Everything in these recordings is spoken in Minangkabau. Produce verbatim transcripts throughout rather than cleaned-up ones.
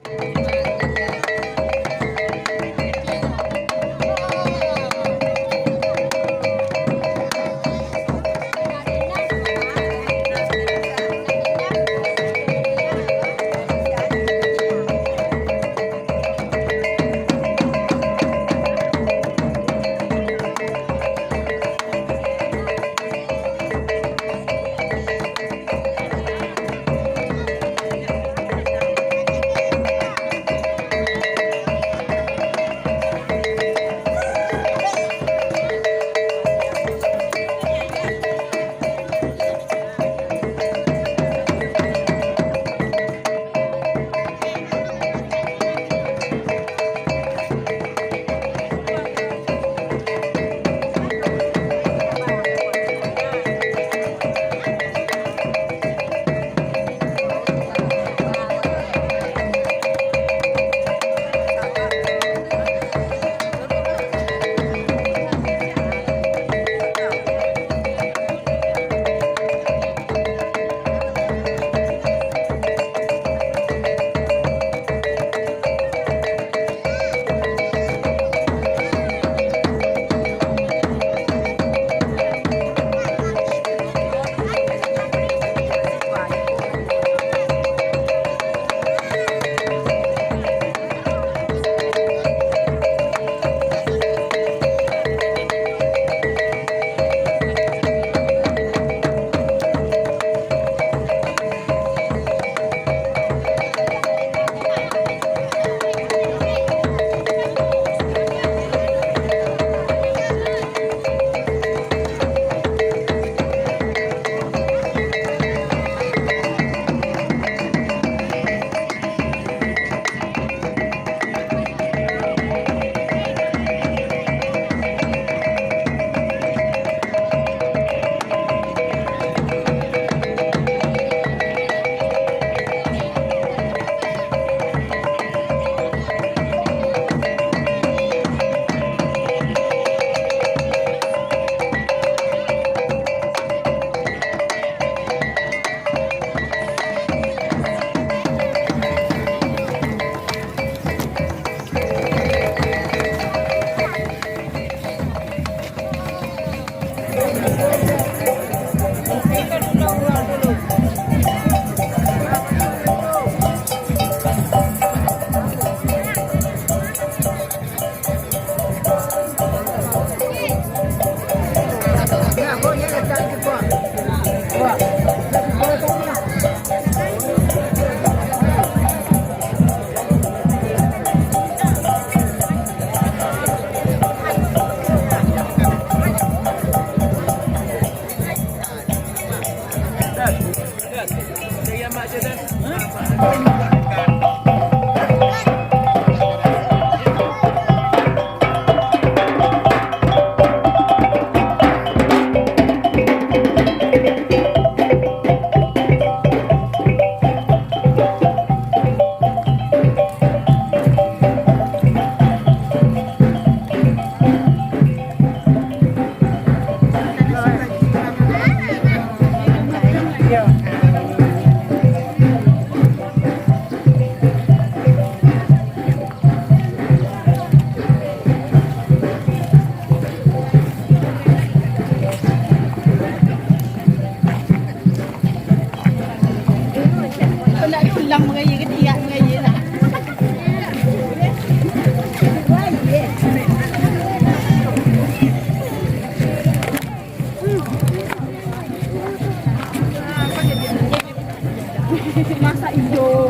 Nak ulang mengaya ke tiak mengaya lah. Masak ijo.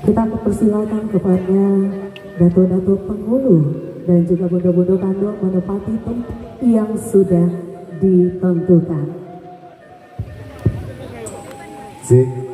Kita mempersilakan kepada Datuk-datuk penghulu dan juga bunda-bunda kanduang menempati tempat yang sudah ditentukan. Sik.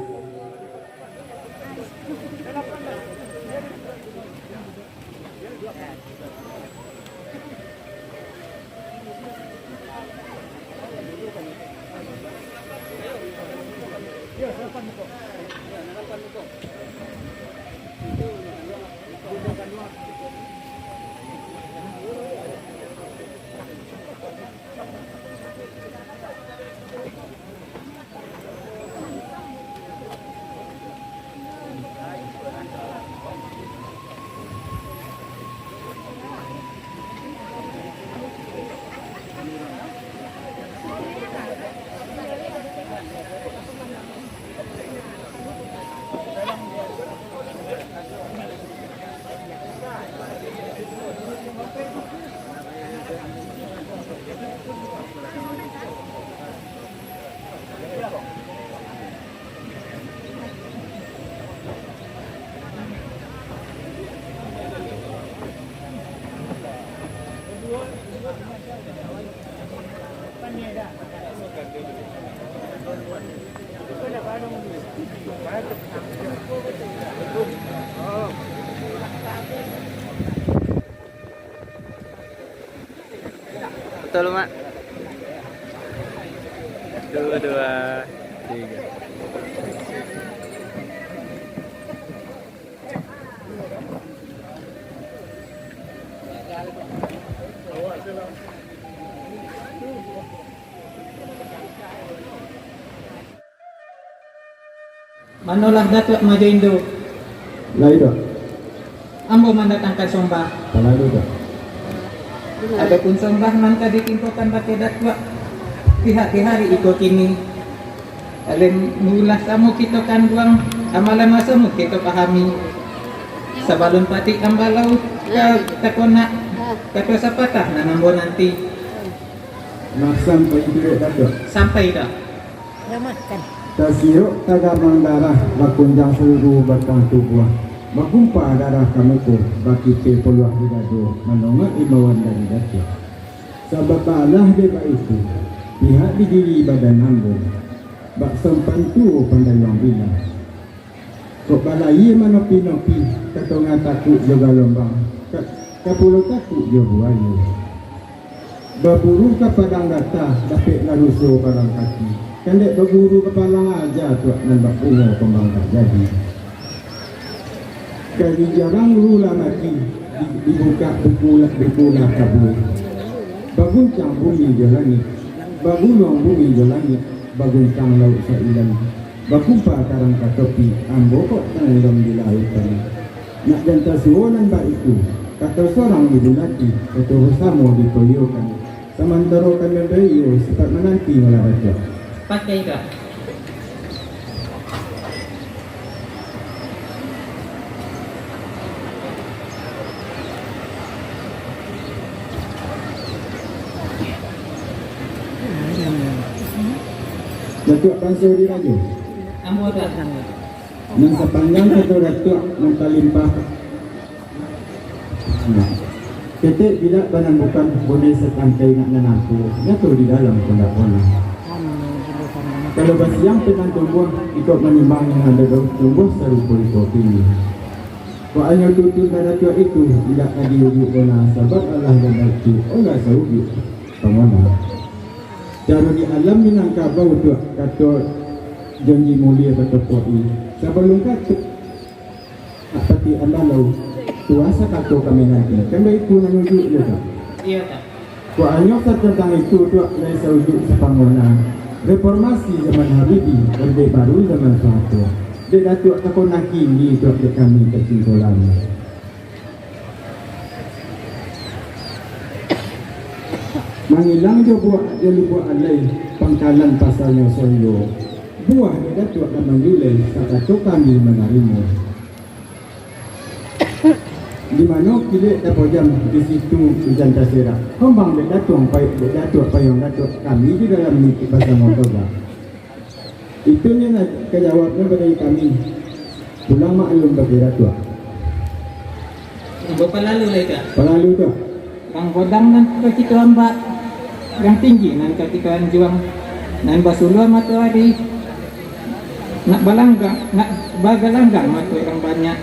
Betul, Mak. Satu, dua, tiga. Manolah Datuak Majo Indo. Lai, Dok. Ambo mandatangkan sombah. Talalu, Dok. Adopun sombah nan ka ditimpokan bakeh Datuak pihak di hari iko kini, alun mulah samo kito kanduang, amalan samo kito pahami. Sabalun patik ambalau ka takonak, kato sapatah nan ambo nanti. Nak sampai tu, Datuak? Sampai, Dok. Tasiok tagamang darah, bakunjang saluruah batang tubuah, bagumpa darah ka muko, bakipeh paluah di dado, mandonga imbauan dari Datuak. Sabab baalah dek baitu, pihak di diri badan ambo, bak sampan tuo pandayuang bilang. Kok balayia manopi-nopi, ka tongah takuik jo galombang, ka, ka pulau takuik jo buayo. Baburu ka padang gata, dapeklah ruso padang kaki. Kandek baburu ka padang aja, Tuak, nan bapunyo kambang tak jadi. Kali jarang rula mati, di, dibukak buku lah, buku lah kabua. Baguncang bumi jo langik, bagunuang bumi jo langik, baguncang lauik sailang. Bakumpa karang ka topi, ambo kok tanggang di lautan. Nak jan tasuo nan baitu, kato sorang ibu nanti, kato basamo dipoyokan. Samantaro kami baiyo, sipaik mananti malah Datuak. Pakai, Kak. Datuak Banso Dirajo. Ambo, Tuan. Nan sapanjang kato Datuak nan talimpah. Nah, ketek bidak banambukan, bunyi satangkai nak nanampu, nyato di dalam kondak wana. Kalau basiang pinang tumbuah, ikok manimbang nan ado daun tumbuah sarupo iko kini. Kok anyo tutun ka Datuak itu, indak ka diujuik bona, sabab alah nan baitu, olah saujuik pangona. Caro di alam Minangkabau tu, kato janji mulia batapuak i. Sabalun kato, nak pati ambalau, tu asa kato kami nanti. Kan baitu nan ujuik jo, Kak? Iyo, Kak. Kok anyo satantang itu, Tuak, lai saujuik sapangona. Reformasi zaman Habibie, Orde Baru zaman Soeharto. Dek Datuak takonaki ni, Tuak, dek kami kacingkolan. Mangilang jo buah jo lubuak alai, pangkalan pasanyo soyo. Buah dek Datuak nan manjulai, sakato kami manarimo. Di mano kilek tapojam, di situ ujan taserak. Kombang dek Datuak, pai-, dek Datuak, payuang Datuak, kami di dalam ni basamo toga. Itu nyo nan ka jawabnyo bari kami. Pulang maklum bagi Datuak. Bapalalu lai ka. Palalu ka. Rang godang nan ka kito ambak, rang tinggi nan ka kito anjuang, nan basuluah matoari, nak balanggang, nak bagalanggang mato urang banyak.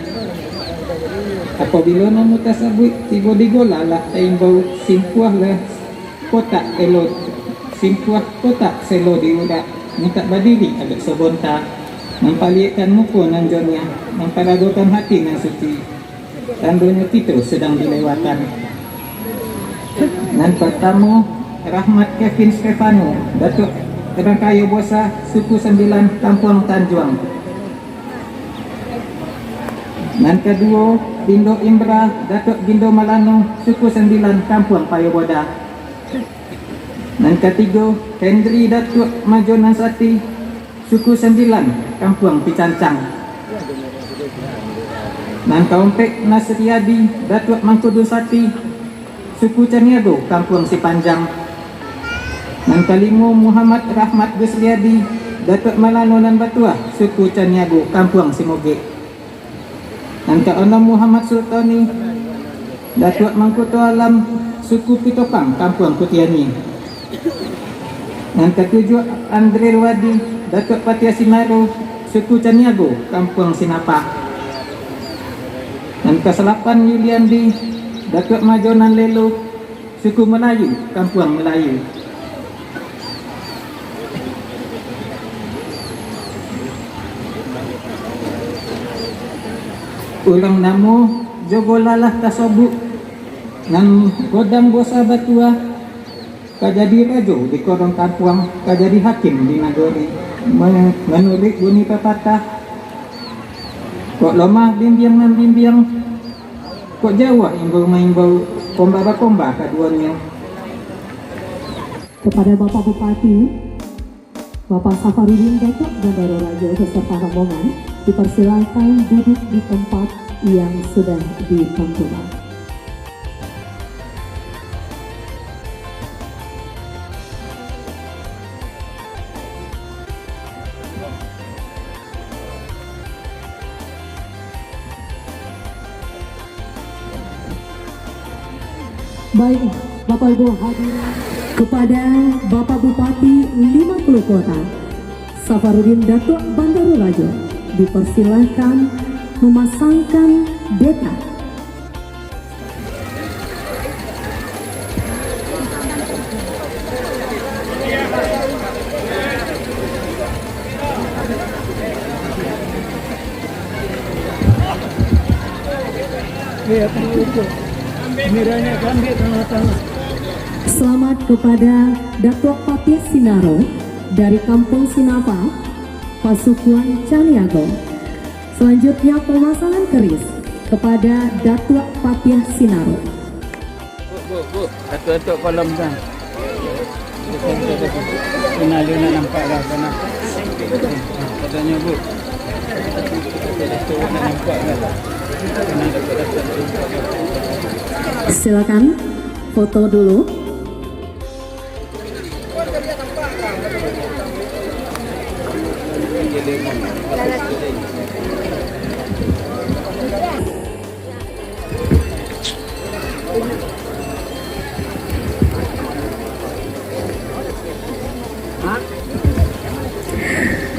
Apabilo namo tasabuik tibo di gola lah taimbau, simpuahlah kotak elo, simpuah kotak selo di urak, mintak badiri agak sabonta, mampaliekkan muko nan joniah, mamparagokan hati nan suci. Tandonyo kito sadang dilewakan. Nan partamo, Rahmat Kevin Stefano, Datuak Rangkayo Bosa, suku Sambilan, Kampuang Tanjuang. Nan kaduo, Bindo Imbra, Datuak Bindo Malano, suku Sambilan, Kampuang Payoboda. Nan katigo, Hendri Datuak Majonan Sati, suku Sambilan, Kampuang Picancang. Nan kaompek, Nasriadi, Datuak Mangkudun Sati, suku Caniago, Kampuang Sipanjang. Nan kalimo, Muhammad Rahmat Gusliadi, Datuak Malano nan Batuah, suku Caniago, Kampuang Simogek. Nan kaonom, Muhammad Sultoni, Datuak Mangkuto Alam, suku Pitopang, Kampuang Kutiani. Nan katujuah, Andre Ruadi, Datuak Patiah Sinaro, suku Caniago, Kampuang Sinapak. Nan kasalapan, Yuliandi, Datuak Majonan Lelo, suku Malayu, Kampuang Malayu. Urang namo jo gola lah tasabuik, nan godang bosa batuah, ka jadi rajo di korong kampuang, ka jadi hakim di nagori. Ma-, manuruik bunyi papatah, kok lomah bimbiang nan bimbiang, kok jauah imbau maimbau, komba bakomba kaduonyo. Kepada Bapak Bupati, Bapak Safarudin Datuak Bandaro Rajo beserta rombongan dipersilakan duduk di tempat yang sudah ditentukan. Baik, Bapak Ibu hadirin. Kepada Bapak Bupati Lima Puluh Kota, Safarudin Datuak Bandaro Rajo, dipersilahkan memasangkan deta. Selamat kepada Datuak Patiah Sinaro dari Kampung Sinapa, Pasukuan Caniago. Selanjutnya, pemasangan keris kepada Datuak Patiah Sinaro. Bu, bu, bu, Datuak-datuak kolom kan. Kenal dia nak nampak dah sana. Katanya, bu. Datuak nak nampak dah. Silakan foto dulu.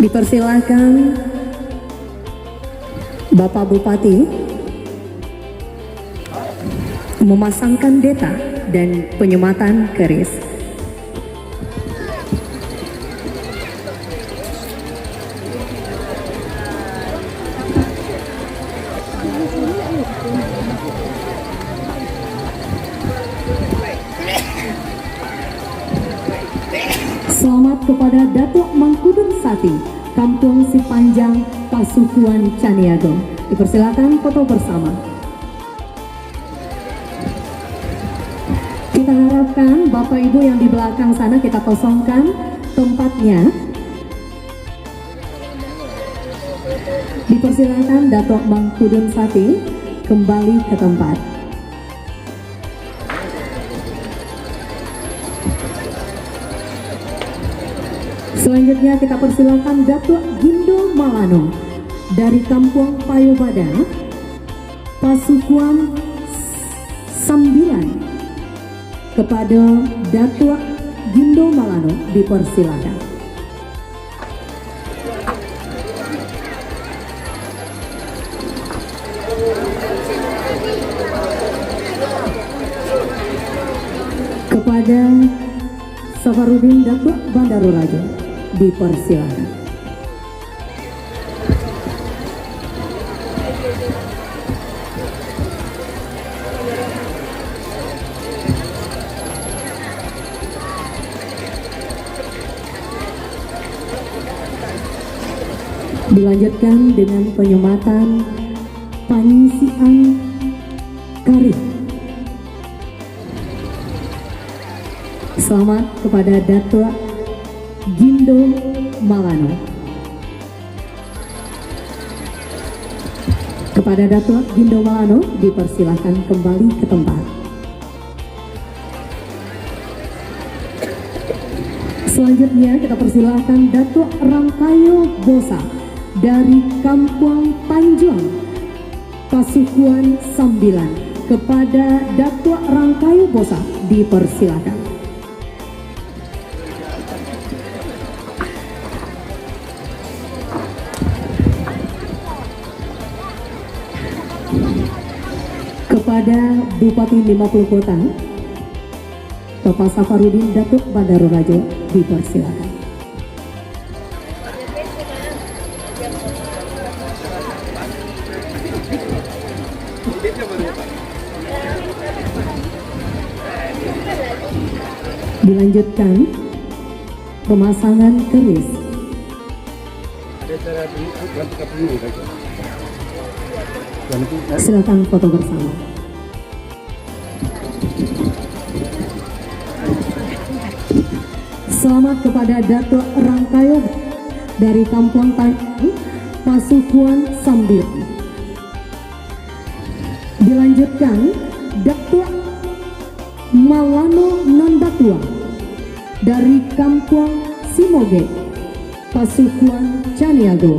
Dipersilakan Bapak Bupati memasangkan deta dan penyematan keris. Selamat kepada Datuak Mangkudun Sati, Kampuang Sipanjang, Pasukuan Caniago. Dipersilakan foto bersama. Kita harapkan Bapak Ibu yang di belakang sana kita kosongkan tempatnya. Dipersilakan Datuak Mangkudun Sati kembali ke tempat. Selanjutnya kita persilakan Datuak Gindo Malano. Dari Kampuang Payo Bada, pasukuan sambilan, kepada Datuak Gindo Malano, dipersilakan. Kepada Safarudin Datuak Bandaro Rajo, dipersilakan. Dilanjutkan dengan penyumatan panyisian karih. Selamat kepada Datuak Gindo Malano. Kepada Datuak Gindo Malano, dipersilahkan kembali ke tempat. Selanjutnya, kita persilahkan Datuak Rangkayo Bosa dari Kampuang Tanjuang, pasukuan sambilan. Kepada Datuak Rangkayo Bosa, dipersilahkan. Kepada Bupati Lima Puluh Kota, Bapak Safarudin Datuak Bandaro Rajo, dipersilakan. Dilanjutkan pemasangan keris. Silakan foto bersama. Selamat kepada Datuak Rangkayo dari Kampuang Tanjuang, pasukuan sambilan. Dilanjutkan, Datuak Malano Nan Batua dari Kampuang Simogek, pasukuan Caniago.